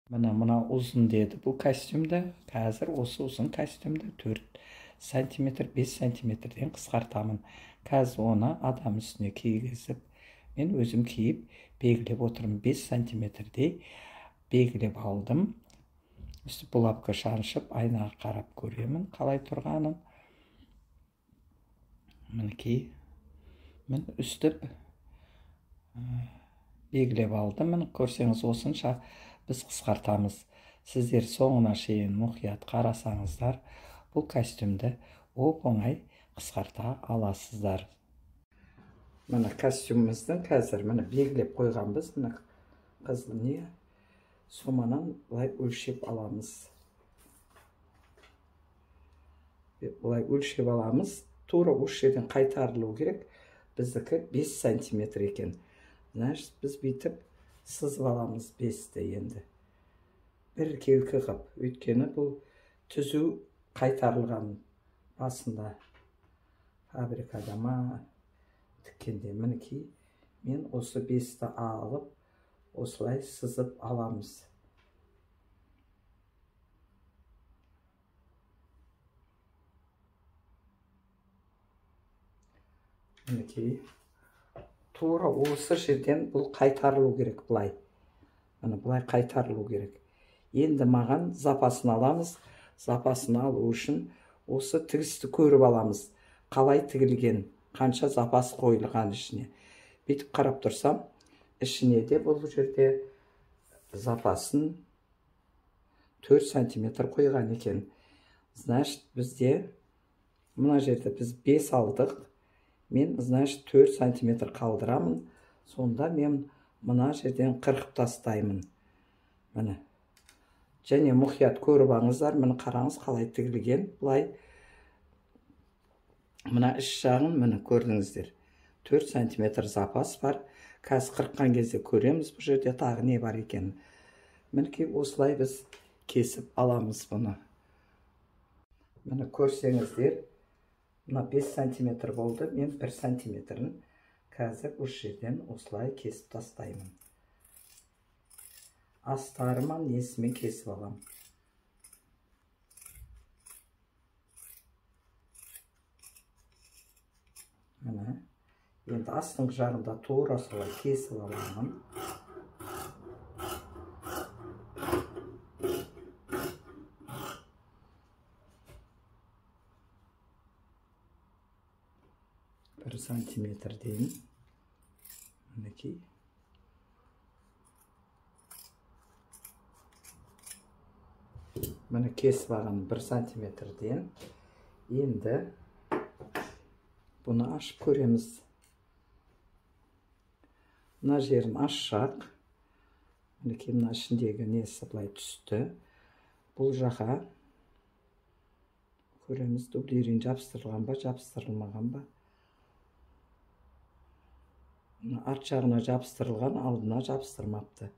Міне, мына ұзын деді бұл костюмді. Қазір осы ұзын костюмді 4 сантиметр, 5 сантиметрден қысқартамын. Қазір оны адам үстіне кигізіп, мен өзім киіп белгілеп отырмын. 5 сантиметрдей белгілеп алдым. Үсті булавка шаншып, айнаға қарап көремін қалай тұрғанын. Мінекей, мен үстіп белгілеп алдым. Міне, көрсеңіз, осынша біз қысқартамыз. Сіздер соңына шейін мұқият қарасаңыздар, бұл костюмді оп-оңай қысқарта аласыздар. Міне, костюміміздің қазір міне белгілеп қойғанбыз. Міне, қызыл не соманан былай өлшеп аламыз. Былай өлшеп аламыз. Тура осы жерден қайтарылу керек. Біздікі 5 сантиметр екен. Значит, біз бүйтіп сызып аламыз 5-ті енді. Бір келкі қып. Өйткені бұл түзу қайтарылған басында фабрикада ма тіккенде. Мінекей, мен осы 5-ті алып осылай сызып аламыз. Мінекей, тура осы жерден бұл қайтарылу керек былай. Міне, былай қайтарылу керек. Енді маған запасын аламыз. Запасын алу үшін осы тігісті көріп аламыз. Қалай тігілген, қанша запас қойылған ішіне. Бүйтіп қарап тұрсам, ішіне де бұл жерде запасын 4 сантиметр қойған екен. Значит, бізде мына жерде біз 5 алдық. Мен, значит, 4 сантиметр қалдырамын. Сонда мен мына жерден қырқып тастаймын. Міне. Және мұқият көріп алыңыздар. Міне, қараңыз қалай тігілген. Былай мына іш жағын міне көрдіңіздер. 4 сантиметр запас бар. Қазір қырыққан кезде көреміз бұл жерде тағы не бар екенін. Мінекей, осылай біз кесіп аламыз бұны. Міне, көрсеңіздер, мына 5 сантиметр болды. Мен 1 сантиметрін қазір осы жерден осылай кесіп тастаймын. Астарымен несімен кесіп аламын. Міне, енді астыңғы жағында тура солай кесіп аламын. Бір сантиметр дейін. Мінекей. Міне, кесіп алған 1 сантиметрден. Енді бұны ашып көреміз. Мына жерін ашсақ, мінекей, мына ішіндегі несі былай түсті. Бұл жаққа көреміз, дублерин жабыстырылған ба, жабыстырылмаған ба. Мына арт жағына жабыстырылған, алдына жабыстырмапты.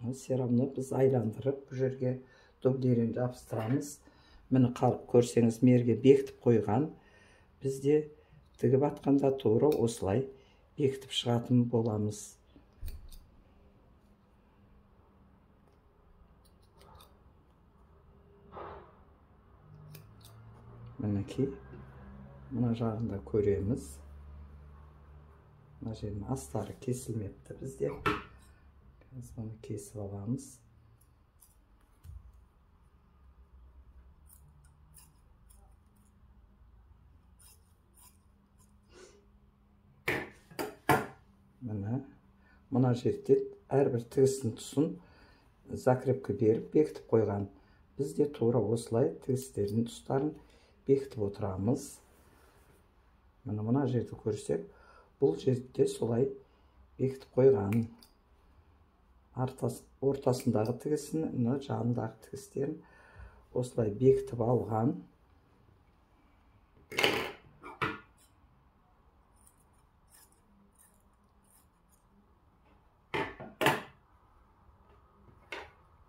Но все равно біз айландырып бұл жерге дублерин жабыстырамыз. Міне, қалып көрсеңіз, мерге бекітіп қойған. Біз де тігіп атқанда тура осылай бекітіп шығатын боламыз. Мінекей, мына жағында көреміз. Мына жердің астары кесілмепті бізде. Қазір бұны кесіп аламыз. Міне, мына жерде әрбір тігістің тұсын закрепка беріп бекітіп қойған. Біз де тура осылай тігістердің тұстарын бекітіп отырамыз. Міне, мына жерді көрсек, бұл жерде солай бекітіп қойған. Ортасындағы тігісін, мына жанындағы тігістерін осылай бекітіп алған.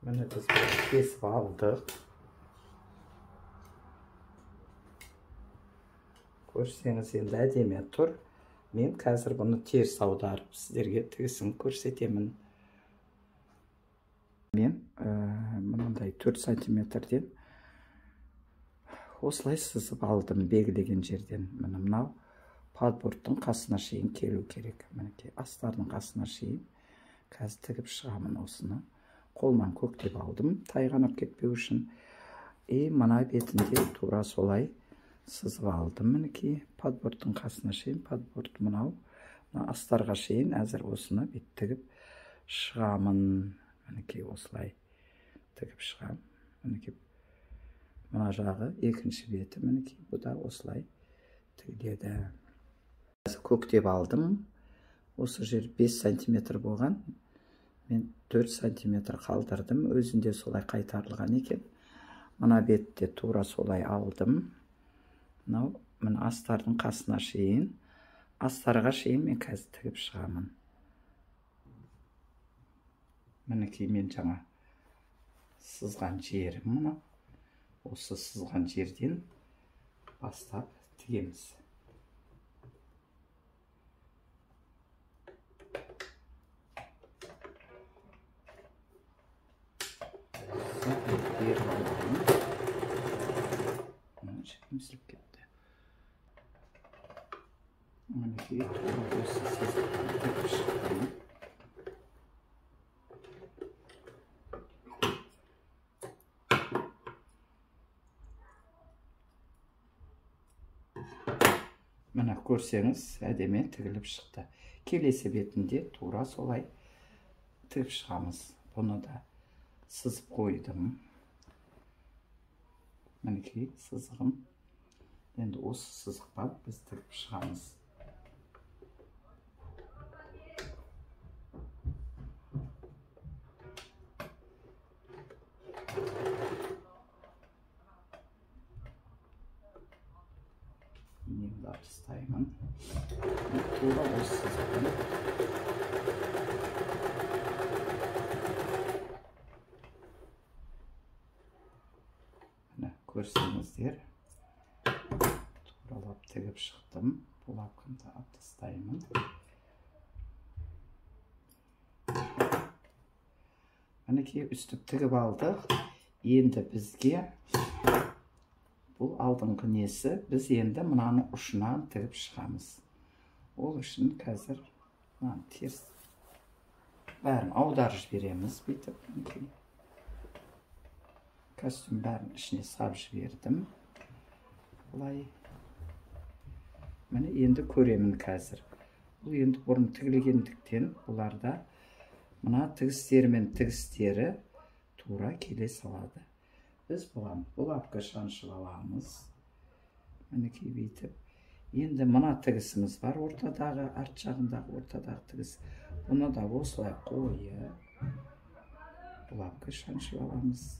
Міне, біз кесіп алдық. Көрсеңіз, енді әдемі тұр. Мен қазір бұны теріс аударып сіздерге тігісін көрсетемін. Мен Осындай 4 сантиметрден осылай сызып алдым белгілеген жерден. Міне мынау подборттың қасына шейін келу керек. Мінекей астардың қасына шейін қазір тігіп шығамын осыны. Қолман көктеп алдым, тайғанап кетпеу үшін. И мына бетінде тура солай сызып алдым. Мінекей подборттың қасына шейін, подборт мынау, мына астарға шейін әзір осыны бет тігіп шығамын. Мінекей осылай тігіп шығам. Мінекей мына жағы екінші беті, мінекей бұл да осылай тігіледі. Көктеп алдым. Осы жер 5 сантиметр болған. Мен 4 сантиметр қалдырдым. Өзінде солай қайтарылған екен. Мына бетте тура солай алдым. Мынау мына астардың қасына шейін, астарға шейін мен қазір тігіп шығамын. Мінекей мен жаңа сызған жерім мына. Осы сызған жерден бастап тігеміз. Беріп аламын. Мына жіпім кетті. Мінекей тура осы сызықтан тігіп шықтым. Міне көрсеңіз, әдемі тігіліп шықты. Келесі бетінде тура солай тігіп шығамыз. Бұны да сызып қойдым. Мінекей сызығым. Енді осы сызықпен біз тігіп шығамыз. Инемді тастаймын. Тура осы сызықпен. Міне көрсеңіздер, туралап тігіп шықтым. Булавкамды алып тастаймын. Мінекей үстіп тігіп алдық. Енді бізге бұл алдыңғы несі, біз енді мынаны ұшынан тігіп шығамыз. Ол үшін қазір мынаны терс бәрін аударып жібереміз бүйтіп. Мінекей костюм бәрін ішіне сап жібердім. Былай. Міне енді көремін қазір. Бұл енді бұрын тігілгендіктен бұларда мына тігістері мен тігістері тура келе салады. Біз бұған булавка шаншып аламыз. Мінекей бүйтіп. Енді мына тігісіміз бар, ортадағы, арт жағындағы ортадағы тігіс. Бұны да осылай қойып булавка шаншып аламыз.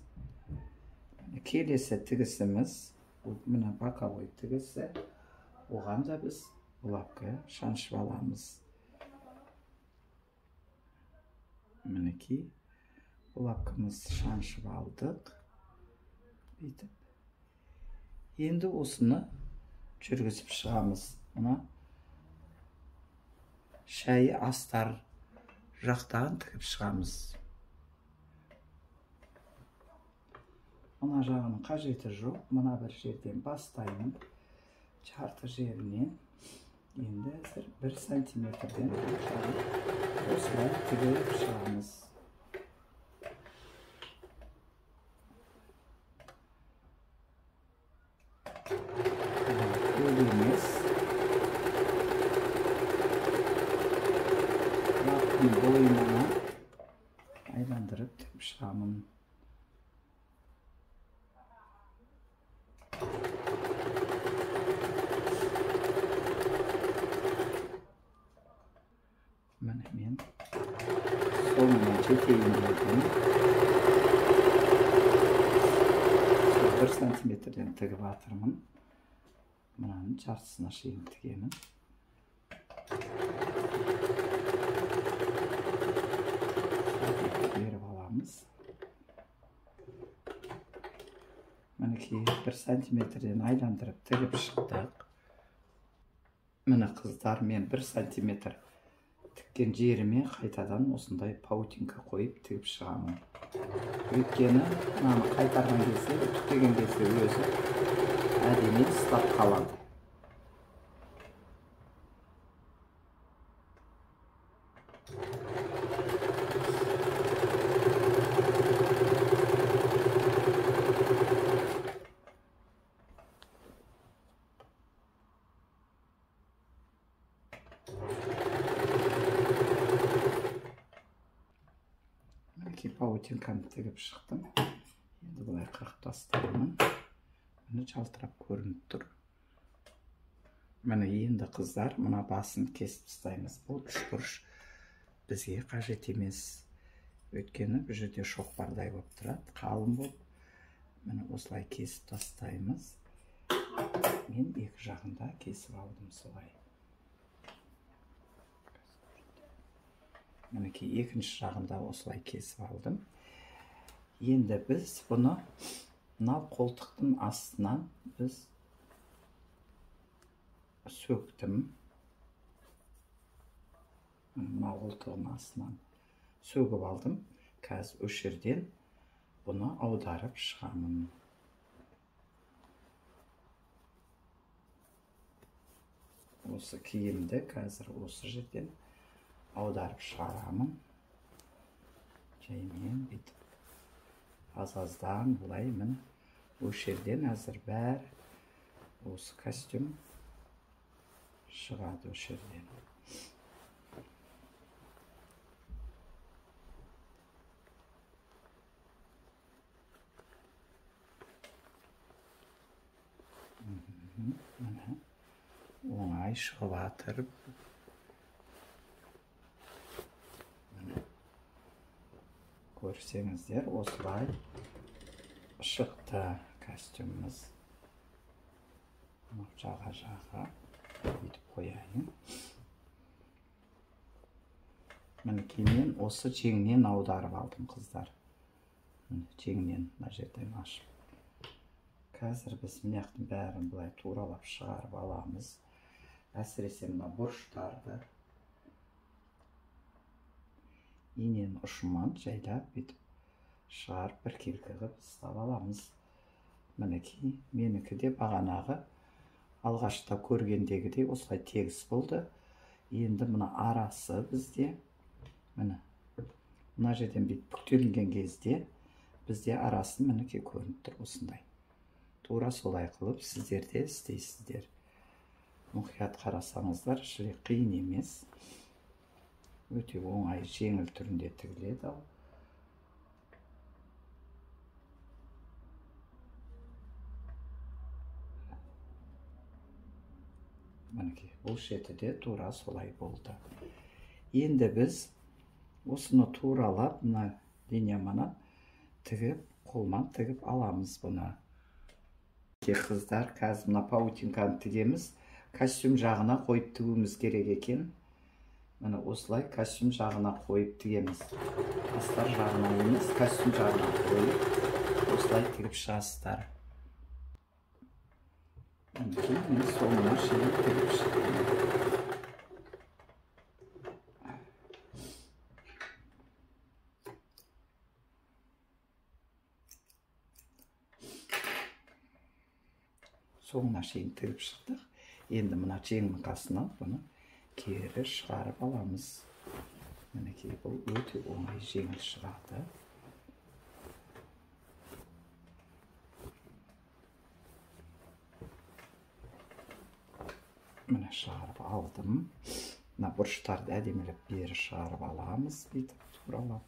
Келесі тігісіміз, мына боковой тігісі, оған да біз булавка шаншып аламыз. Мінекей булавкамызды шаншып алдық. Бүйтіп. Енді осыны жүргізіп шығамыз. Мына шәйі астар жақтан тігіп шығамыз. Мына жағының қажеті жоқ. Мына бір жерден бастаймын. Жарты жерінен. Енді әзір 1 сантиметрден осылай тігіп шығамыз. Көп емес. Лаптың бойына айландырып тігіп шығамын. Міне мен соңына жетейін дедім. 1 сантиметрден тігіп жатырмын. Мынаның жартысына шейін тігемін. Беріп аламыз. Мінекей 1 сантиметрден айландырып тігіп шықтық. Міне қыздар, мен 1 сантиметр тіккен жеріме қайтадан осындай паутинка қойып тігіп шығамын. Өйткені мынаны қайтарған кезде, үтіктеген кезде өзі әдемі ұстап қалады. Паутинканы тігіп шықтым. Енді былай қағып тастаймын. Міне жалтырап көрініп тұр. Міне енді қыздар, мына басын кесіп тастаймыз. Бұл үшбұрыш бізге қажет емес. Өйткені бұл жерде шоқпардай болып тұрады, қалың болып. Міне осылай кесіп тастаймыз. Мен екі жағында кесіп алдым солай. Мінекей екінші жағында осылай кесіп алдым. Енді біз бұны мынау қолтықтың астынан біз сөктім. Мынау қолтығының астынан сөгіп алдым. Қазір осы жерден бұны аударып шығамын. Осы киімді қазір осы жерден аударып шығарамын. Жаймен бүйтіп аз-аздан былай міне осы жерден әзір бәрі осы костюм шығады осы жерден. Міне оңай шығып жатыр. Көрсеңіздер, осылай шықты костюміміз. Жаға-жаға бүйтіп қояйын. Мінекей мен осы жеңнен аударып алдым, қыздар. Міне жеңнен мына жерден ашып. Қазір біз мына жақтың бәрін былай туралап шығарып аламыз. Әсіресе мына бұрыштарды иненің ұшымен жайлап бүйтіп шығарып біркелкі қылып ұстап аламыз. Мінекей менікі де бағанағы алғашта көргендегідей осылай тегіс болды. Енді мына арасы бізде міне мына жерден бүйтіп бүктелінген кезде бізде арасы мінекей көрініп тұр осындай. Тура солай қылып сіздер де істейсіздер. Мұқият қарасаңыздар, шіле қиын емес. Өте оңай, жеңіл түрінде тігіледі. Мінекей, бұл шеті де тура солай болды. Енді біз осыны туралап, мына линияманы тігіп, қолман тігіп аламыз бұны. Қыздар, қазір мына паутинканы тігеміз. Костюм жағына қойып тігуіміз керек екен. Міне осылай костюм жағына қойып тігеміз. Астар жағына емес, костюм жағына қойып осылай тігіп шығасыздар. Мінекей мен соңына шейін тігіп шықтым. Соңына шейін тігіп шықтық. Енді мына жеңнің қасынан бұны кері шығарып аламыз. Мінекей бұл өте оңай, жеңіл шығады. Міне шығарып алдым. Мына бұрыштарды әдемілеп бері шығарып аламыз, бүйтіп туралап.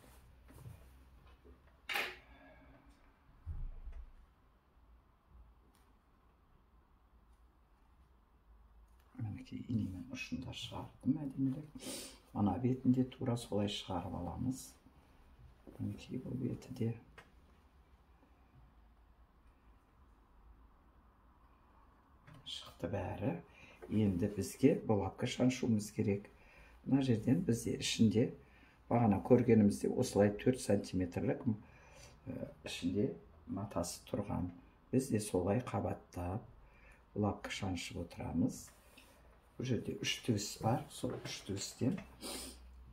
Мінекей инемен ұшында шығардым әдемілеп. Ана бетінде тура солай шығарып аламыз. Мінекей бұл беті де. Шықты бәрі. Енді бізге булавка шаншуымыз керек. Мына жерден бізде ішінде бағана көргенімізде осылай 4 сантиметрлік ішінде матасы тұрған. Біз де солай қабаттап булавка шаншып отырамыз. Бұл жерде 3 тігіс бар. Сол 3 тігістен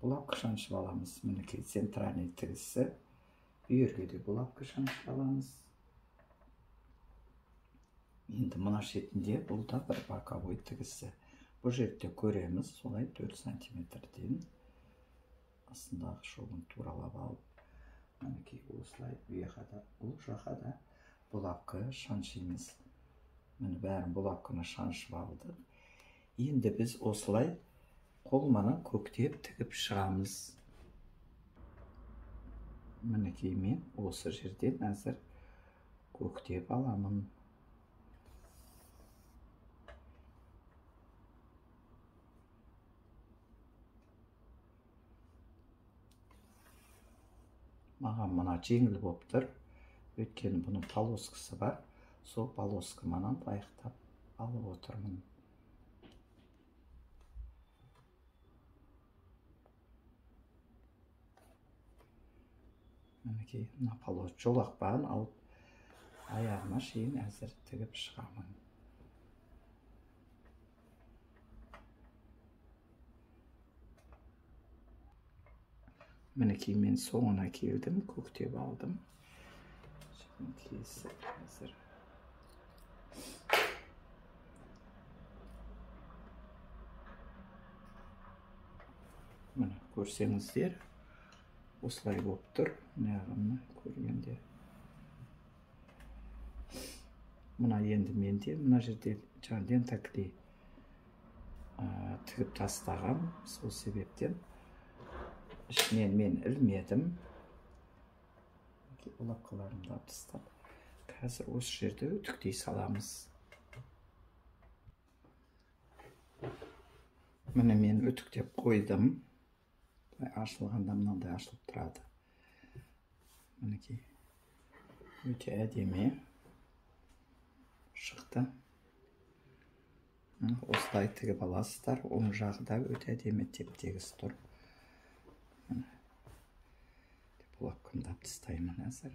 булавка шаншып аламыз. Мінекей центральный тігісі. Бүйірге де булавка шаншып аламыз. Енді мына шетінде бұл да бір боковой тігісі. Бұл жерде көреміз, солай 4 сантиметрден астындағы шовын туралап алып, мінекей осылай бұл жаққа да булавка шаншимыз. Міне бәрін булавканы шаншып алдық. Енді біз осылай қолманан көктеп тігіп шығамыз. Мінекей мен осы жерден әзір көктеп аламын. Маған мына жеңіл болып тұр, өйткені бұның полоскасы бар. Сол полоскаманан лайықтап алып отырмын. Мінекей мына полос жолақпан алып аяғына шейін әзір тігіп шығамын. Мінекей мен соңына келдім, көктеп алдым. Кесіп әзір. Міне көрсеңіздер, осылай болып тұр. Мына көргенде. Мына енді менде мына жерде жаңа лента клей тігіп тастағам, сол себептен ішінен мен ілмедім. Булавкаларымды алып тастап, қазір осы жерде үтіктей саламыз. Міне мен үтіктеп қойдым. Ашылғанда мынандай ашылып тұрады. Мінекей өте әдемі шықты. Осылай тігіп аласыздар. Оң жағы да өте әдемі теп-тегіс тұр. Булавкамды алып тастаймын әзір.